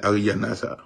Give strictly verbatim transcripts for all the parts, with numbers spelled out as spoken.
Ariana sa.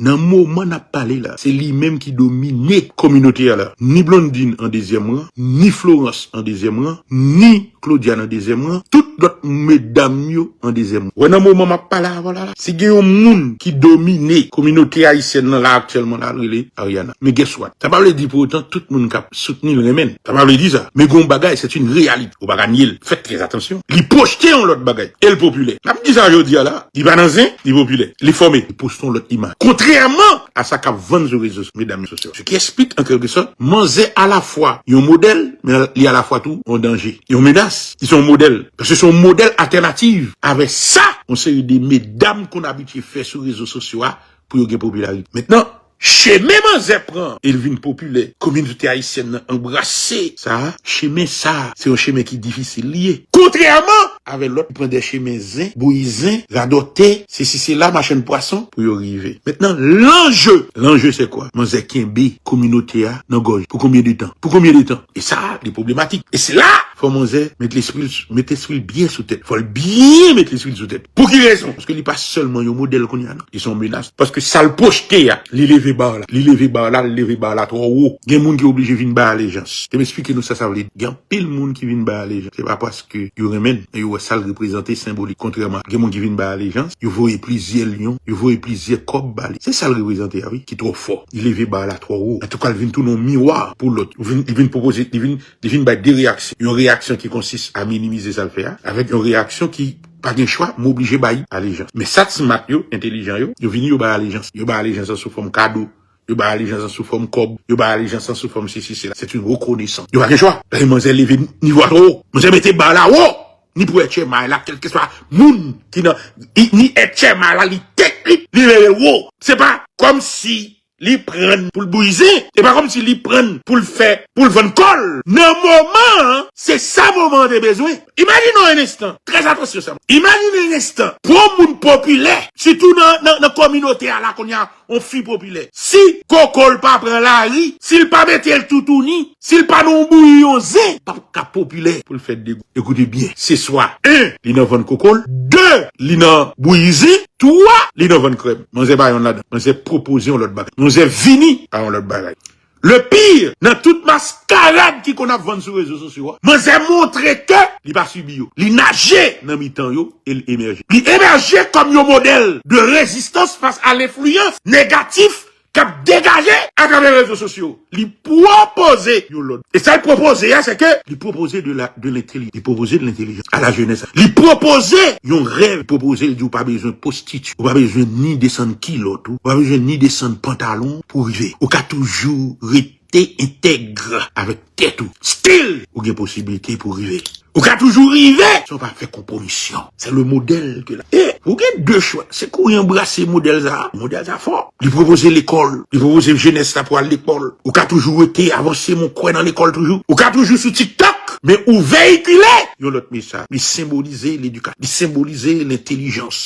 Nan moman n ap pale la, se li menm ki domine kominote a la. Ni Blondine an dezyèm ran, ni Florence an dezyèm ran, ni Claudia nan dezyèm ran, tout lòt medam yo an dezyèm ran. Wè, nan moman m ap pale avè w la, la, si gen yon moun ki domine kominote ayisyèn nan la aktyèlman la, l rele Ariana. Men guess what? Sa pa vle di pou otan tout moun k ap soutni l renmen l. Sa pa vle di sa. Men gen yon bagay, c'est une réalité. Ou pa ka nye l. Fè trè atansyon. Li pwojte yon lòt bagay. E l popilè. N ap di sa jodi a la. Li pa nan zen, li popilè. Li fòme. Li poste yon lòt imaj. Kontrèman a sa k ap vann sou rezo, medam yo sosyo. Ce qui explique, en quelque sorte, manzè alafwa yon modèl, men li alafwa tou yon danje. Yon menas. Li se yon modèl. Paske se yon modèl altènatif. Avèk sa, yon seri de medam konn abitye fè sou rezo sosyo a pou yo gen popilarite. Mentnan, chemen manzè pran, e l vin popilè. Kominote ayisyèn nan anbrase sa. Chemen sa, se yon chemen ki difisil li ye. Kontrèman avè lòt ki pran de chemen zen, bouyi zen, radòtè, sesi sela, machann pwason, pou yo rive. Mentnan, lanje, lanje se kwa? Manzè kenbe kominote a nan gòj. Pou konbyen de tan? Pou konbyen de tan? E sa, li pwoblematik. E se la, fò manzè met lespri l, met lespri l byen sou tèt. Fò l byen met lespri l sou tèt. Pou ki rezon? Paske li pa sèlman yon modèl kounye a, non. Li se yon menas. Paske sa l pwojte a, li leve ba la. Li leve ba la, li leve ba la twò wo. Gen moun ki oblije vin bay alejans. Te m eksplike nou sa sa vle di. Gen anpil moun ki vin bay alejans. Se pa paske yo renmen l, men yo wè sa l reprezante senbolik. Kontrèman, gen moun ki vin bay alejans, yo voye plizyè lyon, yo voye plizyè kòb ba li. Se sa l reprezante a, wi, ki twò fò. Li leve ba la twò wo. Antouka, l vin tounen yon miwa pou lòt. Li vin, li vin pwopoze, li vin Li vin bay de reyaksyon. Yon reyaksyon ki konsiste a minimize sa l fè a, avèk yon reyaksyon ki pa gen chwa, m oblije bay alejans. Men sa t smart yo, entelijan yo, yo vini, yo bay alejans. Yo bay alejans lan sou fòm kado, yo bay alejans lan sou fòm kòb, yo bay alejans lan sou fòm sesi, sela. Se yon rekonesans. Yo pa gen chwa. Paske manzè leve nivo a twò wo. Manzè mete ba la wo. Ni pou H M I la, kèlkeswa moun ki nan, ni H M I la, li tek li, li leve l wo. Se pa kòmsi li pran pou l bouyi zen. E pa kòmsi li pran pou l fè, pou l vann kò l. Nan moman an, se sa moman an te bezwen. Imajine yon enstan, trè atansyon sa. Imajine yon enstan, pou yon moun popilè, sitou nan, nan, nan kominote a la kounye a, yon fi popilè. Si koko l pa pran lari, si l pa mete l toutouni, si l pa nan yon bouyi yon zen, p ap ka popilè pou l fè degou. Ekoute byen, se swa, en, li nan vann koko l, de, li nan bouyi zen, twa, li nan vann krèm. Manzè pa yon ladan. Manzè pwopoze yon lòt bagay. Manzè vini a yon lòt bagay. Le pire, nan tout maskarad ki konn ap vann sou rezo sosyo a, manzè montre ke li pa sibi yo. Li naje nan mitan yo e l emèje. Li emèje kòm yon modèl de rezistans fas a lenfliyans negatif k ap degaje atravè rezo sosyo. Li pwopoze yon lòt. E sa l pwopoze a, se ke li pwopoze de la, de lentelijans. Li pwopoze de lentelijans a la jenès. Li pwopoze yon rèv. Li pwopoze, li di ou pa bezwen pwostitye. Ou pa bezwen ni desann kilòt ou. Ou pa bezwen ni desann pantalon pou rive. Ou ka toujou rete entèg avèk tèt ou. Still, ou gen posiblite pou rive. Ou ka toujou rive san w pa fè konpwomisyon. Se le modèl ke la. E ou gen de chwa. Se kou w anbrase modèl sa a. Modèl sa a fò. Li pwopoze lekòl. Li pwopoze jenès la pou al lekòl. Ou ka toujou rete avanse, mon kwè nan lekòl toujou. Ou ka toujou sou TikTok. Men ou veyikile yon lòt mesaj. Li senbolize ledikasyon. Li senbolize lentelijans.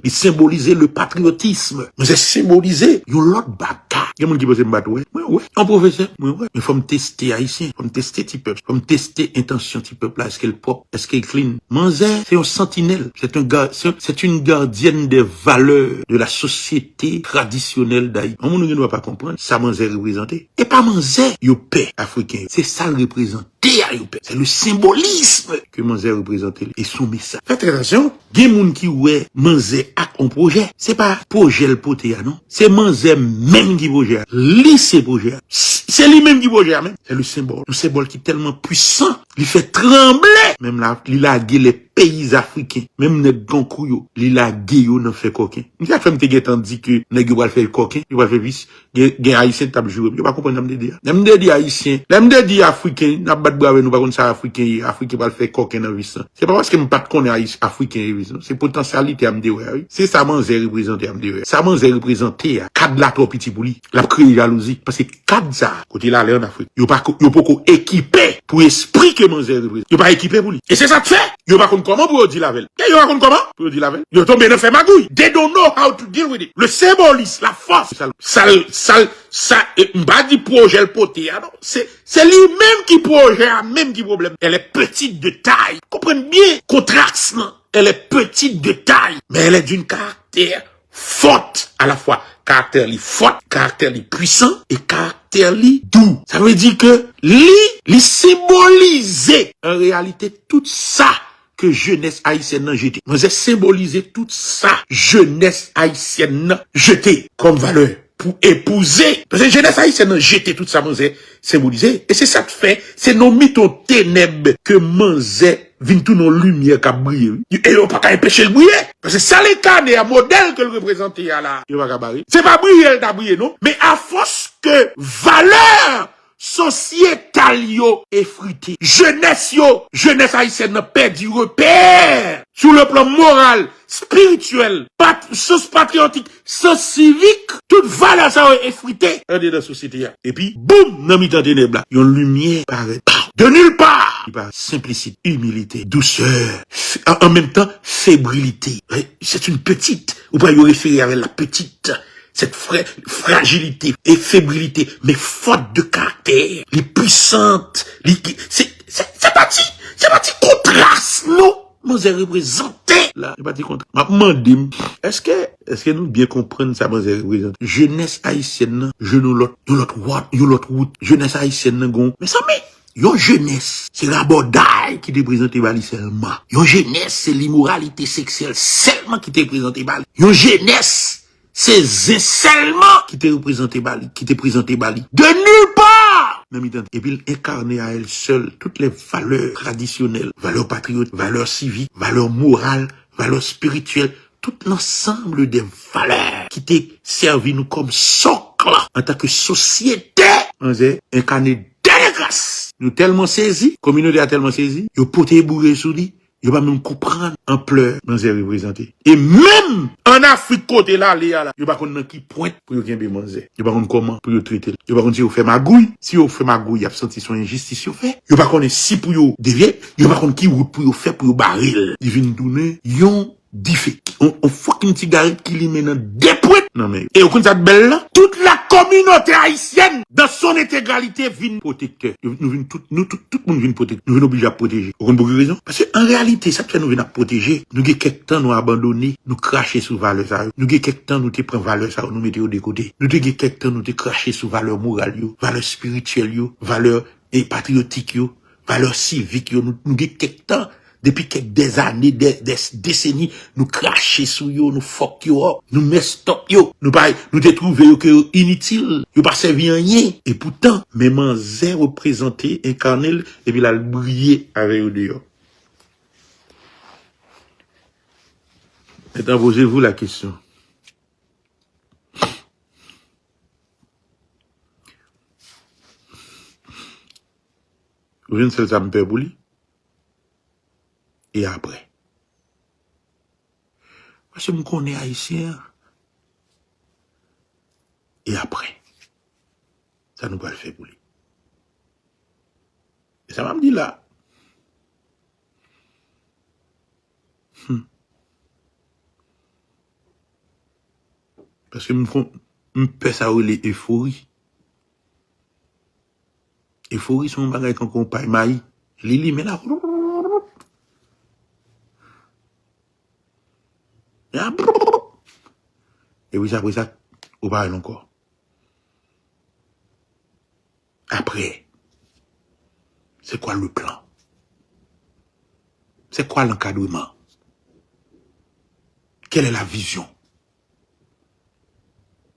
Li senbolize le patriotisme. Men se senbolize yon lòt bagay. Gen moun ki panse m pa t wè. Mwen wè. Yon pwofesè, mwen wè. Men fò m teste ayisyen. Fò m teste ti pèp. Fò m teste entansyon ti pèp la. Èske l pwòp? Èske l clean? Manzè, se yon santinèl. C'est un ga-, c'est, c'est une gardienne des valeurs de la société traditionnelle d'Haïti. Yon moun ou gen dwa pa konprann sa manzè reprezante. E pa manzè yo pè Afriken yo. Se sa l reprezante. Te a yo pè. Se le senbolism ke manzè reprezante l. E son mesaj. Fè trè atansyon. Gen moun ki wè manzè ak on pwojè. Se pa pwojè l pote a, non. Se manzè menm ki pwojè a. Li se pwojè a. S-, se li menm ki pwojè a menm. Se le senbòl. Yon senbòl ki tèlman pwisan. Li fè tranble. Menm la, li lage lè peyi afriken. Menm nèg gankou yo. Li lage yo nan fè kòken. M te fè m te gentan di ke nèg yo pral fè kòken. Yo pral fè vis. Gen, gen Ayisyen t ap joure m. Yo pa konprann sa m te di a. Lè m te di Ayisyen, lè m te di Afriken, n ap bat bravo, nou pa konn sa Afriken ye. Afriken pral fè kòken nan vis lan. Se pa paske m pa t konnen Ayis-, Afriken ye vis, non. Se potansyalite a m te wè a, wi. Se sa manzè reprezante a m te wè. Sa manzè reprezante a, kad la twò piti pou li. L ap kreye jalouzi. Paske kad sa a, kote l ale ann Afrik, yo pa ko-, yo poko ekipe pou espri ke manzè reprezante. Yo pa ekipe pou li. E se sa k fè, yo pa konn kòman pou yo deal avè l. E yo pa konn kòman pou yo deal avè l. Yo tonbe nan fè magouy. They don't know how to deal with it. Le senbolis, la fòs, sa l, sa l, sa l, sa, e, m pa di pwojè l pote a, non. Se, se li menm ki pwojè a, menm ki pwoblèm. Elle est petite de taille. Konprann byen kontraks lan. Elle est petite de taille, mais elle est d'une caractère forte. alafwa karaktè li fò, karaktè li pwisan e karaktè li dou. Sa vle di ke li, li senbolize an reyalite tout sa ke jenès ayisyèn nan jete. Manzè senbolize tout sa jenès ayisyèn nan jete kòm valè pou epouze. Paske jenès ayisyèn nan jete tout sa manzè senbolize. E se sa k fè, se nan mitan tenèb ke manzè vin tounen yon limyè k ap briye, wi. E yo pa ka anpeche l briye. Paske sa l enkane a, modèl ke l reprezante a la, yo pa ka bare. Se pa briye l ta briye, non. Men afòs ke valè sosyetal yo efrite. Jenès yo, jenès ayisyèn nan pèdi repè sou le plan moral, espirityèl, pat, sans patriyotik, sans sivik. Tout valè sa yo efrite andedan sosyete a. Epi, boum, nan mitan tenèb la, yon limyè parèt. Pow! De nulle part! Li pa senplisite, imilite, dousè, f-, an, an menm tan, febrilite. C'est une petite. Ou pa yo refere avè la petite. Cette fra-, fragilité et fébrilité, mais forte de caractère. Li pwisant, li, se, se, se pa ti, se pa ti kontras, non. Manzè reprezante la, se pa ti kontras. M ap mande m, èske, èske nou byen konprann sa manzè reprezante? Jenès ayisyèn nan, jwenn yon lòt, yon lòt wout, yon lòt wout. Jenès ayisyèn nan gon, mezanmi, yon jenès, se rabòday ki te prezante ba li sèlman. Yon jenès, se limoralite seksyèl sèlman ki te prezante ba li. Yon jenès, se zen sèlman ki te reprezante ba li, ki te prezante ba li. De nulle part! Nan mitan, epi l enkane à elle seule toutes les valeurs traditionnelles, valè patriyot, valè sivik, valè moral, valè espirityèl, tout lansanm de valè ki te sèvi nou kòm sòk antanke sosyete. Manzè enkane de gras. Nou tèlman sezi, kominote a tèlman sezi, yo pote boure sou li, yo pa menm konprann anplè manzè reprezante. E menm an Afrik kote l ale a la, yo pa konn nan ki pwent pou yo kenbe manzè. Yo pa konn kòman pou yo trete l. Yo pa konn si yo fè magouy. Si yo fè magouy, y ap santi se yon enjistis yo fè. Yo pa konnen si pou yo devye, yo pa konn ki wout pou yo fè pou yo bare l. Li vin tounen yon dife. On, on fucking sigarèt ki limen nan de pwent nan men yo. E ou konn sa k bèl la? Tout la communauté haïtienne dans son intégralité vin pwotektè. Yo, nou vin tout, nou tout, tout moun vin pwotektè. Nou vin oblije ap pwoteje. Ou konn pou ki rezon? Paske an reyalite, sa k fè nou vin ap pwoteje, nou gen kèk tan nou abandone, nou krache sou valè sa yo. Nou gen kèk tan nou te pran valè sa yo, nou mete yo de kote. Nou te gen kèk tan nou te krache sou valè moral yo, valè espirityèl yo, valè, e, patriyotik yo, valè sivik yo. Nou, nou gen kèk tan, depi kèk dèzane, dè, dè deseni, nou krache sou yo, nou fuck yo up, nou messed up yo. Nou pa, nou te twouve yo ke yo initil, yo pa sèvi anyen. E poutan, men manzè reprezante, enkane l, epi l al briye avè yo deyò. Maintenant, posez-vous la question. Ou jwenn sèl sa m pè pou li? E apre? Paske m konnen Ayisyen an. E apre? Sa nou pral fè pou li? E sa m ap di la. Hmm. Paske m kon-, m pè sa yo rele efori. Efori se yon bagay tankou yon pay mayi. Li limen la. Ya. Epi sa, apre sa, ou pa wè l ankò. Après, c'est quoi le plan? C'est quoi l'encadrement? Quelle est la vision?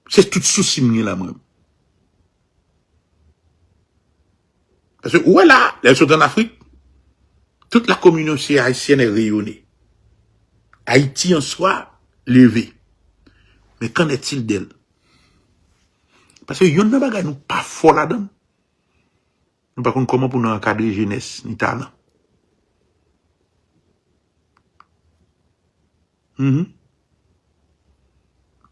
Se tout sousi m gen la, mwen. Paske, ou wè la, lè l sot an Afrik, toute la communauté haïtienne est rayonnée. Haïti en soi, leve. Mais qu'en est-il d'elle? Paske youn nan bagay nou pa fò ladan l, nou pa konn kòman pou nou ankadre jenès ni talan. Mhm.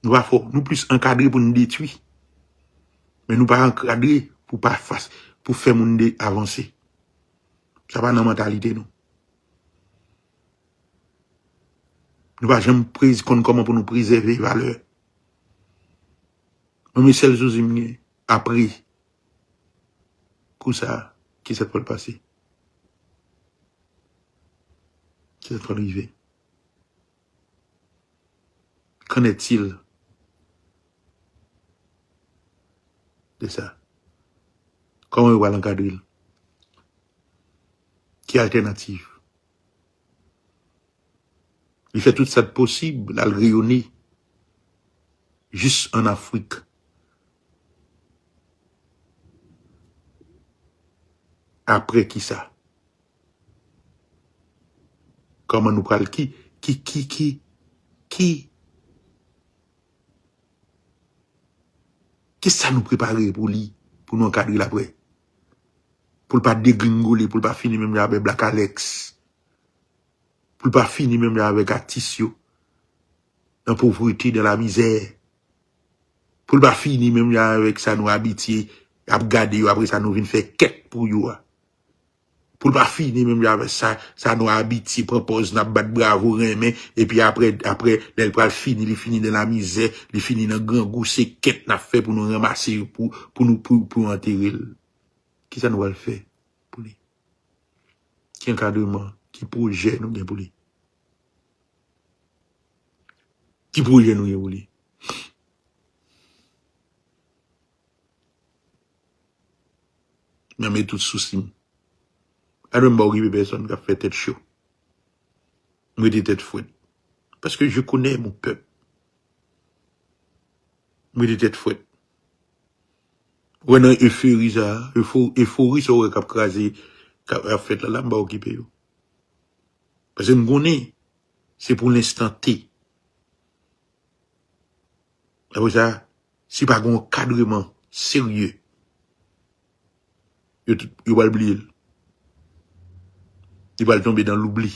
Nou pa fò, nou plis ankadre pou nou detwi. Men nou pa ankadre pou pa fas, pou fè moun de avanse. Sa pa nan mantalite nou. Nou pa janm prez-, konn kòman pou nou prezève valè. Mwen, men sèl sousi m gen, apre kou sa, kisa k pral pase? Kisa k pral rive? Qu'en est-il de sa? Kòman yo pral ankadre l? Ki altènativ? Li fè tout sa k posib, l al reyone jis ann Afrik. Apre kisa? Kòman nou pral, ki, ki, ki, ki, ki, kisa nou prepare pou li, pou nou ankadre l apre? Pou l pa degringole, pou l pa fini menm jan avèk Black Alex. Pou l pa fini menm jan avèk atis yo. Nan povrete, nan lamizè. Pou l pa fini menm jan avèk sa nou abitye ap gade yo, apre sa nou vin fè kèt pou yo a. Pou l pa fini menm jan avèk sa, sa nou abitye pran pòz, n ap bat bravo, renmen, epi apre, apre, lè l pral fini, li fini nan lamizè, li fini nan grangou, se kèt n ap fè pou nou ranmase yo, pou, pou nou, pou, pou antere l. Kisa nou pral fè pou li? Ki ankadreman, ki pwojè nou gen pou li? Ki pwojè nou gen pou li? Mwen met tout sousi m. Gade m pa okipe pèsonn k ap fè tèt cho. M rete tèt frèt. Paske je connais mon peuple. M rete tèt frèt. Ou wè nan efori sa, efo-, efori sa ou wè k ap kraze, k ap, ap fèt la, la m pa okipe yo. Paske m konnen, se pou lenstan te. Apre sa, si pa gen ankadreman serye, yo tout, yo pral bliye l. Li pral tonbe nan loubli.